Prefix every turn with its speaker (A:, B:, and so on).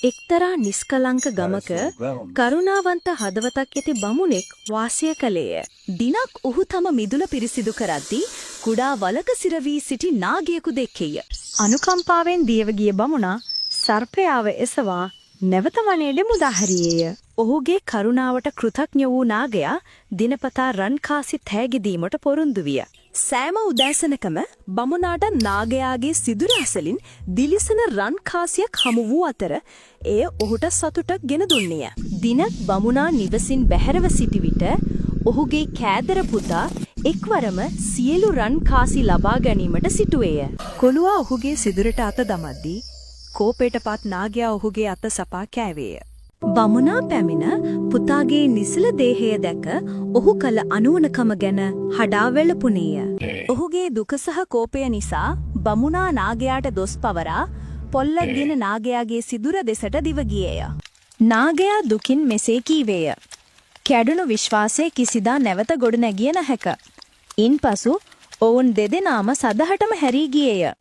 A: එක්තරා නිස්කලංක ගමක කරුණාවන්ත හදවතක් ඇති බමුණෙක් වාසය කළේය. දිනක් ඔහු තම මිදුල පිරිසිදු කරද්දී කුඩා වලක සිර වී සිටි නාගයෙකු දැක්කේය.
B: අනුකම්පාවෙන් දියව ගිය බමුණා සර්පයාව එසවා නැවත වනයේ මුදා හැරියේය.
A: ඔහුගේ කරුණාවට කෘතඥ වූ නාගයා දිනපතා රන් කාසි තෑගි දීමට පොරොන්දු විය. සෑම උදෑසනකම බමුණාට නාගයාගේ සිදුර අසලින් දිලිසෙන රන් කාසියක් හමු වූ අතර එය ඔහුට සතුටක් ගෙන දුන්නේය. දිනක් බමුණා නිවසින් බැහැරව සිටි විට ඔහුගේ කෑදර පුතා එක්වරම සියලු රන් කාසි ලබා ගැනීමට සිටුවේය.
B: කොළුවා ඔහුගේ සිදුරට අත දමද්දී කෝපයට පත් නාගයා ඔහුගේ අත සපා කෑවේය.
A: බමුණා පැමිණ පුතාගේ නිසල දේහය දැක ඔහු කළ අනුවණකම ගැන හඩා වැළපුණේය. ඔහුගේ දුක සහ කෝපය නිසා බමුණා නාගයාට දොස් පවරා පොල්ලක් ගෙන නාගයාගේ සිදුර දෙසට දිව ගියේය. නාගයා දුකින් මෙසේ කීවේය. කැඩුණු විශ්වාසය කිසිදා නැවත ගොඩනැගිය නොහැක. ඉන්පසු ඔවුන් දෙදෙනාම සදහටම හැරී ගියේය.